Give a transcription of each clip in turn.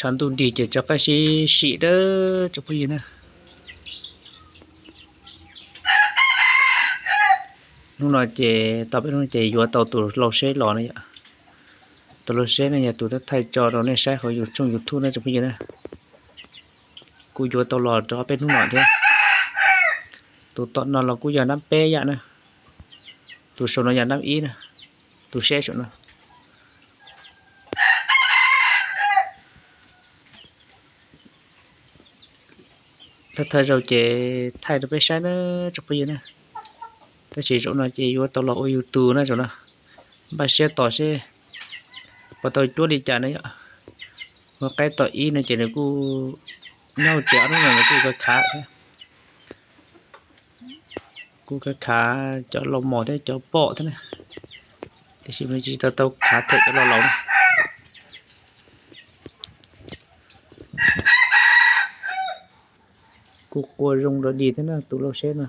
Tshav ntuj nrig ces rov qab sib sim dawb tsoom phooj ywg na. Hnub no ces tau peb hnub ces yuav tau tus lau seb los na yom. Tus lau seb no yog tus thaij tso rau nej saib hauv YouTube, YouTube na tsoom phooj ywg na. Kuj yuav tau los rau peb hnub no thiab. Tus tom no los kuj yog nab peb yam na. Tus saum no yog nab ib na. Tus seb saum no. Thawj thawj zaug ces thaij rau peb saib na tsoom phooj ywg na. Tab sis zaum no ces yuav tau los ua yus tus na zaum no. Npaj siab tos seb puas tau cuab li cas na yom. Ua qaib tom ib no ces nws kuj nyob tsev ob hnub no nws kuj khav khav thiab. Kuj khav khav cov laus mos thiab cov pom thiab na. Tiam sis nws tsis tau tau khav them cov laus laus na. Kuj qua zoo dog dig thiab na tus lau seb no.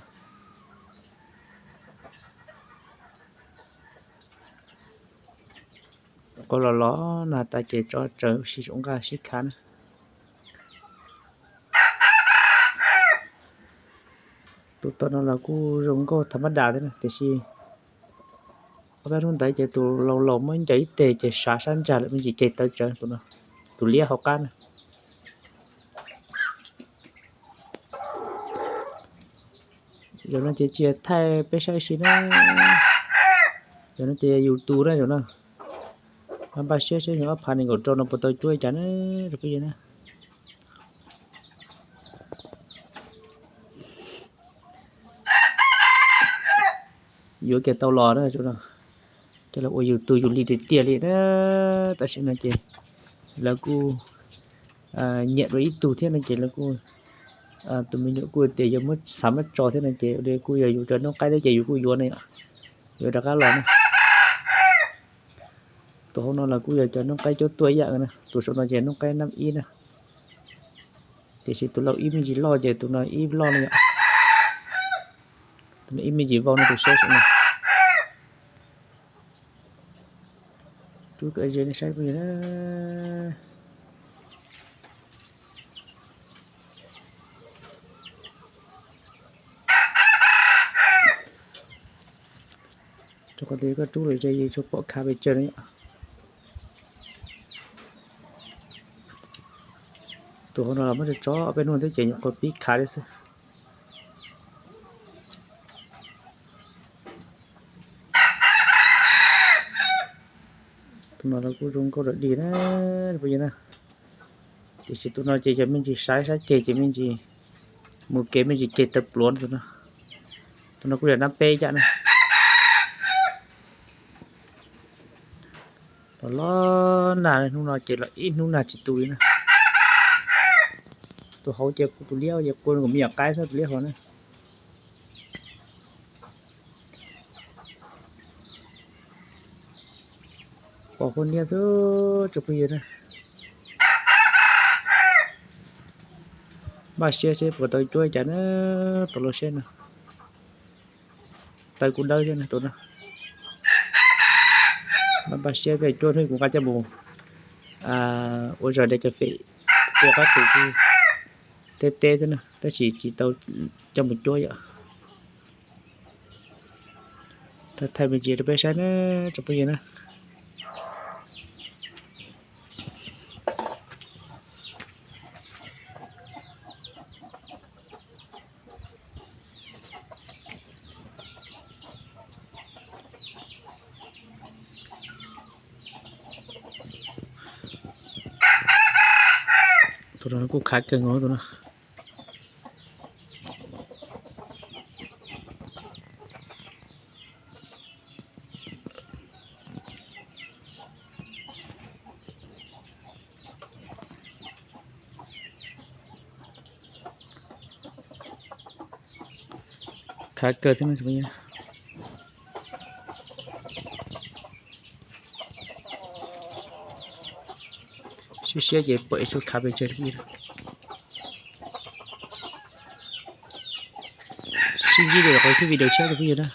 Qua los los nag tas ces tso tsawv ua si saum nqaj sib khav na. Tus tom no los kuj zoo nkauj tham mab das thiab na tiam sis ob peb hnub ntawd ces tus laus laus muab ncaws ib teg ces sav sab ntsag lawm me ntsis ceg tawv tsawv tus no, tus liab hauv qab na. Zaum no ces tsis yog thaij peb saib ib si na. Zaum no ces yus tus na zaum no. Npaj siab seb ob phav nees nkaum rau no puas tau cuab li cas na, rau peb na. Yuav kiag tau los na, coj los ua yus tus yus li tiag tiag li na. Tam sim no ces lawv kuj nyiam dua ib tug thiab no ces lawv kuj, tus me nyuam kuj tias yuav muab xav muab tso thiab no ces kuj yog yus cov noob qaib thiab ces yus kuj yuav na, yuav rov qab los na. Tus hauv no los kuj yog cov noob qaib cuab tuaj ib yam na, tus saum no ces noob qaib nab ib na. Tiam sis tus laus ib me ntsis loj ces tus no ib loj na yom. Tus no ib me ntsis vau no tus seb saum no. Rub kom ze nej saib phooj ywg na. Rau qhov tias koj rub lawm ze yeej tsuas pom khav pes tsawg na yom. Tus hauv no los muab tso tso ob peb hnub thiab ces nyuam qhuav pib khav thiab xwb. Tus no los kuj zoo nkauj dog dig na, phooj ywg na. Tiam sis tus no ces yog me ntsis saib sab ceg ces me ntsis mus kev me ntsis ceg tawv pluav tus no. Tus no kuj yog nab peb yam na. Los los nag hnub no ces los ib hnub nag tsis tu li na. Tus hauv ces kuj tus liab ces qua kom me nyuam qaib xwb tus liab hauv na. Pom huab niab xwb tsoom phooj ywg na. Npaj siab seb puas tau cuab li cas na, tus lau seb no. Taw kuj dawb thiab na tus no. Npaj siab thiaj cuab hnub kuv nqa coj mus ua zog de kas fes, ua qab tus kuj teb teb thiab na, tab sis tsis tau coj mus cuab yom. Thaij me ntsis rau peb saib na, tsoom phooj ywg na. Tus no kuj khav kawg nkaus tus no. Khav kawg thiab no. Siab siab ces pom ib tug khav pes tsawg. Sib ntsib dua qhov video tshiab rau phooj ywg na.